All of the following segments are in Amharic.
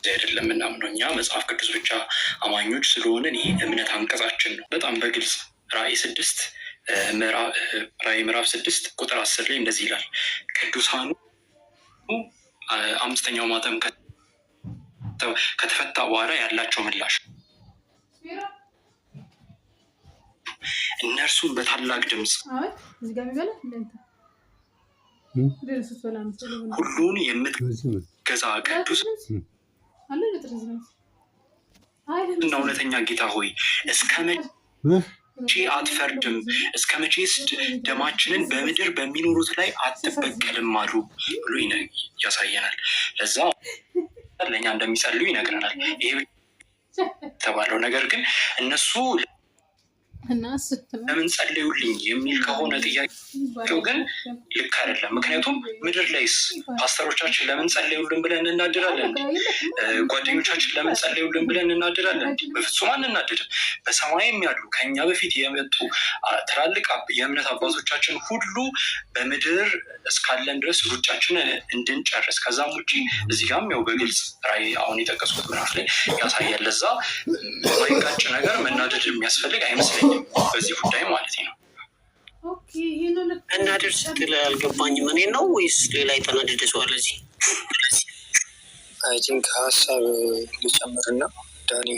አይደለም ምናምነው። እኛ መጽሐፍ ቅዱስ ብቻ አማኞች ስለሆንን ይህ እምነት አንቀጻችን ነው። በጣም በግልጽ ራእይ 6፣ ራእይ ምዕራፍ 6 ቁጥር 10 ላይ እንደዚህ ይላል። ቅዱሳኑ አምስተኛው ማተም ከተፈታ በኋላ ያላቸው ምላሽ፣ እነርሱም በታላቅ ድምፅ ሁሉን የምትገዛ ቅዱስ እና እውነተኛ ጌታ ሆይ፣ እስከ መቼ አትፈርድም? እስከ መቼስ ደማችንን በምድር በሚኖሩት ላይ አትበቀልም? አሉ ብሎ ያሳየናል። ለዛ ለእኛ እንደሚጸልዩ ይነግረናል። ይሄ የተባለው ነገር ግን እነሱ ለምን ጸለዩልኝ የሚል ከሆነ ጥያቄው ግን ልክ አይደለም። ምክንያቱም ምድር ላይስ ፓስተሮቻችን ለምን ጸለዩልን ብለን እናድራለን? ጓደኞቻችን ለምን ጸለዩልን ብለን እናድራለን? በፍጹም አንናደድም። በሰማይም ያሉ ከኛ በፊት የመጡ ትላልቅ የእምነት አባቶቻችን ሁሉ በምድር እስካለን ድረስ ሩጫችንን እንድንጨርስ፣ ከዛም ውጭ እዚህ ጋም ያው በግልጽ ራእይ አሁን የጠቀስኩት ምዕራፍ ላይ ያሳያል። ለዛ ማይጋጭ ነገር መናደድ የሚያስፈልግ አይመስለኝም በዚህ ጉዳይ ማለት ነው። መናደድ ስትል አልገባኝም። እኔ ነው ወይስ ሌላ የተናደደ ሰው አለ እዚህ? I think ሀሳብ ልጨምርና ዳኒ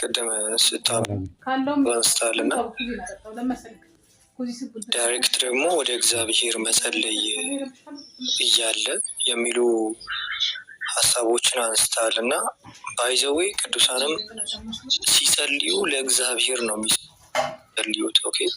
ቅድም ስታንስታል እና direct ደግሞ ወደ እግዚአብሔር መጸለይ እያለ የሚሉ ሀሳቦችን አንስታል እና by the way ቅዱሳንም ሲጸልዩ ለእግዚአብሔር ነው የሚጸልዩት። Okay.